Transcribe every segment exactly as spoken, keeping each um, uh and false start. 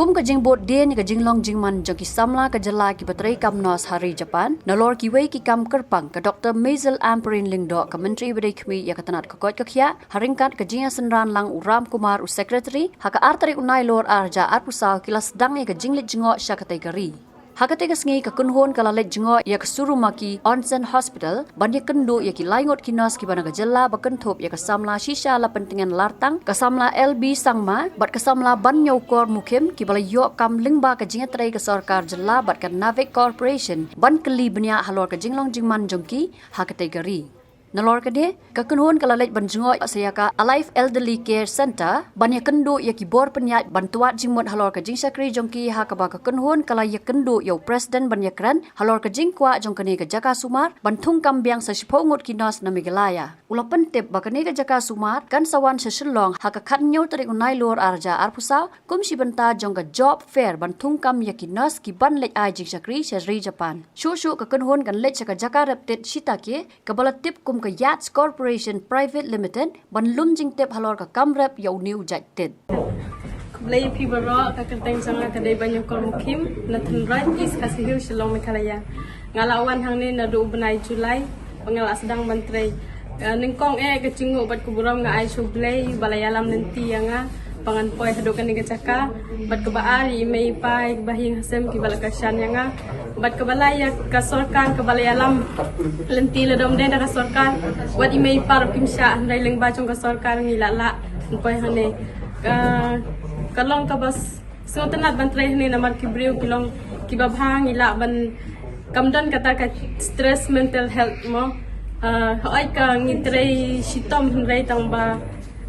Kum ka jingbud dien ïa ka jinglong jingman jong ki samla ka jylla kiba trei kam nurse ha ri Japan, nalor kiwei ki kam kyrpang, ka Doktor Maisel Ampareen Lyngdoh, ka Myntri ba dei khmih ïa ka tnat ka koit ka khiah, ha ryngkat ka jingïasynran lang u Ram Kumar u Secretary, ha ka ar tarik u Nailur ar hajar arphew saw ki la sdang ïa ka jingleit jngoh sha katei ka ri. Ha katei ka sngi ka kynhun ka la leit jngoh ïa ka Surumaki Onsen Hospital ban ïakynduh ïa ki lai ngut ki nurse kiba na ka jylla ba kynthup ïa ka samla Shisha Lapyntngen Lartang, ka samla L B Sangma bad ka samla Banñiewkor Mukhim kiba la ïoh kam lyngba ka jingïatrei ka sorkar jylla bad ka NAVIC Corporation ban kylli bniah halor ka jinglong jingman jong ki ha katei ka ri. Nalor kane, ka kynhun ka la leit ban jngoh sa ïa ka Alive Elderly Care Centre ban ïakynduh ïa ki bor pynïaid ban twad jingmut halor ka jingshakri jong ki, ha kaba ka kynhun ka la ïakynduh ïa u President ban ïakren halor ka jingkwah jong kane ka jaka sumar ban thungkam biang sa shiphew ngut ki nurse na Meghalaya. U la pyntip ba kane ka jaka sumar kan sa wan sha Shillong ha ka khathynñiew tarik u Nailur ar hajar arphew saw kum shi bynta jong ka job fair ban thungkam ïa ki nurse kiban leit ai jingshakri sha ri Japan. Shuh shuh ka kynhun kan leit sha ka jaka rep tit shitake kaba la tip kum ka Yates Corporation Private Limited ban lum jingtip halor ka kam rep ïa une u jait tit. Khublei ïa phi baroh, ka kyrteng jong nga ka dei Banñiewkor Mukhim, na Thenroi, East Khasi Hills, Shillong, Meghalaya. Nga la wan hangne naduh u bnai July ba nga la sdang ban trei. Eh, nyngkong eh ka jingnguh bad ka burom nga ai sha U Blei ba la ïalam lynti ïa nga ba ngan poi haduh kane ka jaka, bad kaba ar ïa i mei i pa, ïa ki bahaïing hasem kiba la kyrshan ïa nga, bad kaba lai ïa ka sorkar kaba la ïalam lynti. Lada ym dei da ka sorkar, wat i mei i pa ruh kim shah, hynrei lyngba jong ka sorkar ngi la lah ban poi hangne. Ka, ka long kaba s-, sngewtynnat ban trei hangne namar ki briew ki long kiba bha, ngi lah ban, kam don kata ka stress, mental health mo. Ah, hooid ka ngi trei shitom hynrei tang ba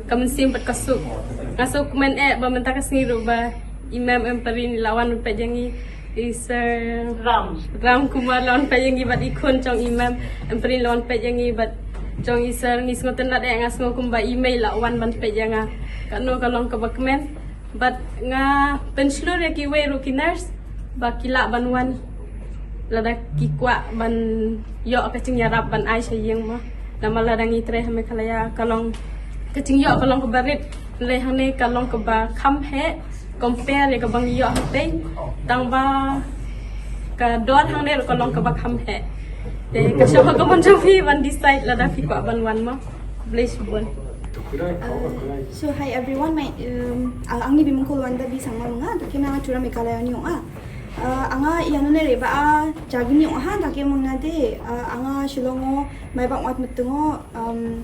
ka mynsiem pat ka suk. Nga sngewkmen eh ba mynta ka sngi ruh ba i Mem Ampareen i la wan peit ïa ngi, i Sir Ram, Ram Kumar la wan peit ïa ngi bad i khun jong i Mem Ampareen la wan peit ïa ngi bad jong i Sir, ngi sngewtynnat eh, nga sngew kumba i mei la wan ban peit ïa nga. Kano ka long kaba kmen. Bad nga pynshlur ïa kiwei ruh ki nurse ba ki lah ban wan lada ki kwah ban ïoh ka jingïarap ban ai sha ïing mo. Namar lada ngi trei ha Meghalaya ka long, ka jingïoh ka long kaba rit, hynrei hangne ka long kaba kham heh compare ïa kaba ngi ïoh hangtei, tang ba ka dor hangne ruh ka long kaba kham heh. Te ka shong ha ka mon jong phi ban decide lada phi kwah ban wan mo. Khublei shibun. Uh, so hi everyone, my, um, a-, ang ni Bimungkol Wanda B Sangma mynga, da ki ma nga Tura Meghalaya ni ong a. Uh, anga ïa none re ba a jagi ni ong ha, da ki mynga de, uh, anga Shillong o, mai bang wat meteng o, um,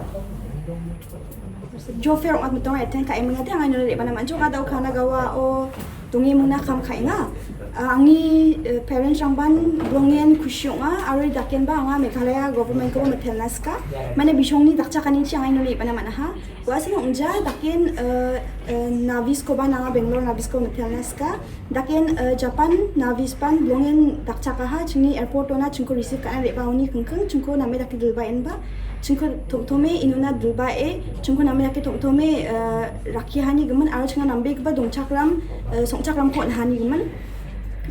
Job Fair wat meteng o, attend ka mynga de, anga none re ba na manjo ka da u Kanagawa o, Tungi muna kam khai nga. Ah, angi, eh, parents rang ban blongen khusyuk nga, arui daken ba nga Meghalaya government ko metel naska. Mane bishong ni dakcha kani chi angai nuli bana mana ha. Wa sino unja daken, eh, eh, navis ko ba nga Bangalore navis ko metel naska. Daken, eh, Japan navis ban blongen dakcha ka ha chini airport ona chingko receive ka na re ba uni kengkeng chingko name daken dul ba en ba. Chingko thom thome inuna dul ba e, chingko name daken thom thome, eh, rakhi hani gemen aro chinga nambe ba dong chakram, eh, song chakram ko hani gemen.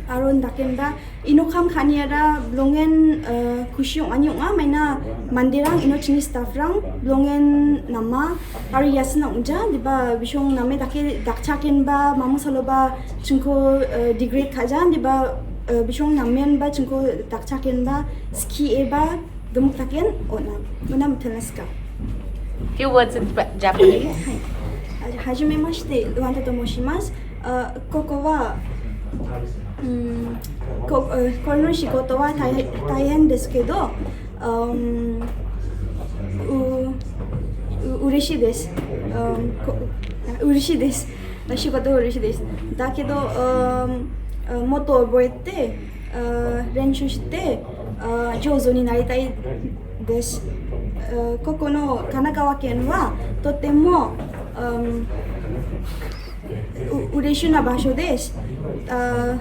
Aro daken ba, ino kam khani ara blongen, eh, khusyuk ani nga maina mandirang ino chini staff rang blongen nama, aro yasin na unja, diba bishong name daken dakchaken ba, mamu salo ba chingko, eh, degrade khajan, diba, eh, bishong namen ba chingko dakchaken ba, ski e ba, Dumuk taken, ona, ona metel naska. Few words in Japanese. Hai. Hajime mashite, Luanta to moshimasu. Uh, koko wa, mm, ko, uh, kore no shikoto wa tai-, taihen desu kedo, um, u, u, ureshii desu. Um, ko, ureshii desu. Shikoto ureshii desu. Da kedo, um, uh, motto oboete, uh, renshu shite, uh, jouzu ni naritai desu. Uh, koko no Kanagawa ken wa, totemo, um, u-, ureshii na basho desu. Uh,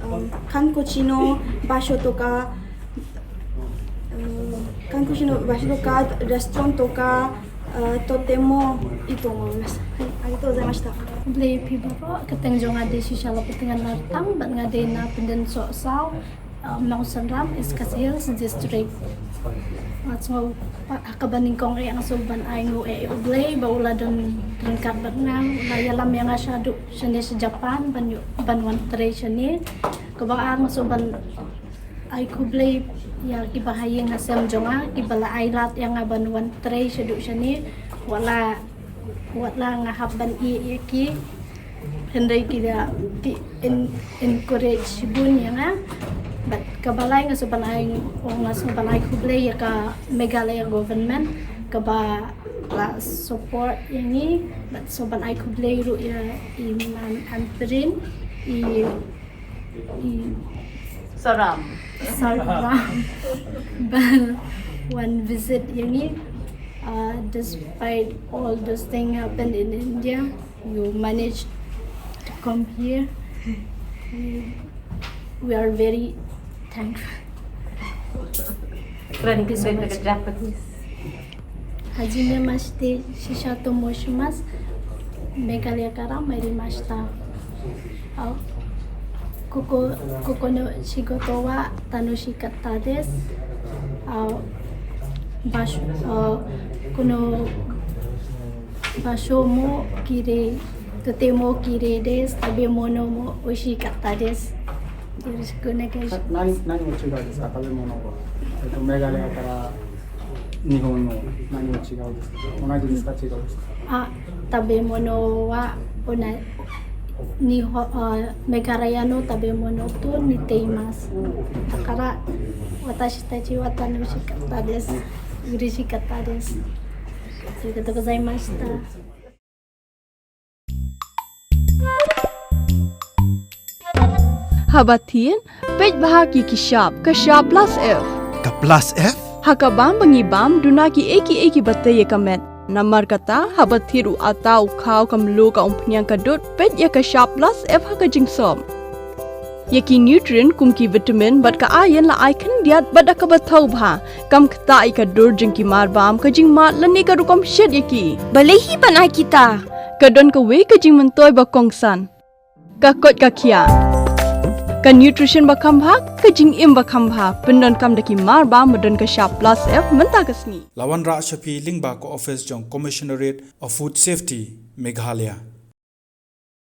um, kankochi no basho toka, uh, kankochi no basho toka, restaurant toka, uh, totemo i to omoimasu. Hai, arigatou gozaimashita. Khublei phi baroh, ka kyrteng jong nga dei Shisha Lapyntngen Lartang, bad nga dei na Pyndengsohsaw, uh, Mawsynram, East Khasi Hills District. Nga sngew pat ha kaba nyngkong eh nga sngew ban ai nguh ïa U Blei ba u la don ryngkat bad nga, u la ïalam ïa nga shaduh shane sha Japan ban ïoh ban wan trei shane. Kaba ar nga sngew ban ai khublei ïa kiba ha ïing ha sem jong nga kiba la ai lad ïa nga ban wan trei shaduh shane. Wat la wat la nga hap ban ïeh ïa ki, hynrei ki da ki en- encourage bun ïa nga. Bad kaba lai nga sngew ban ai, nga sngew ban ai khublei ïa ka Meghalaya government kaba la support ïa ngi. Bad sngew ban ai khublei ruh ïa i Mam Ampareen, i i Saram. Saram ba wan visit ïa ngi. Uh, despite all those things happened in India, you managed to come here. We, we are very thankful. Thank you so much. Japanese. Hajime mashite, Shisato moshimasu. Meghalaya kara mairimashitai. Au, koko, koko no shigoto wa tanoshikatta desu. Au, basho, au, kono basho mo kirei, totemo kirei desu. Tabemono mo oishikatta desu. Yoroshiku onegai shimasu. 何、何を違うですか、食べ物は。えっと、メガネ屋から 日本の何が違うんですか？同じですか？違うんですか？ Ah, tabemono wa ona Nihon, uh, Meghalaya no tabemono to niteimasu. Da kara, watashi tachi wa tanoshikatta desu. Ureshikatta desu. Arigatou gozaimashita. Haba thied, peit bha ki ki shap, ka shap plus F. Ka plus F? Ha ka bam ba ngi bam, duna ki ei ki ei kiba tei ïa ka met. Namar kata, haba thied u atta, u khaw, ka mluh, ka umphniang, ka dud, peit ïa ka shap plus F ha ka jingsop. Ïa ki nutrient kum ki vitamin bad ka iron la ai khyndiat bad da kaba thaw bha. Kam ktah ïa ka dur jong ki mar bam, ka jingmad lane ka rukom shet ïa ki. Balei hi ban ai kita? Ka don kawei ka jingmyntoi ba kongsan. Ka koit ka khiah. Ka nutrition ba kham bha, ka jingim ba kham bha. Pyndonkam da ki mar bam ba don ka shap plus F mynta ka sngi. La wanrah sha phi lyngba ka office jong Commissionerate of Food Safety, Meghalaya.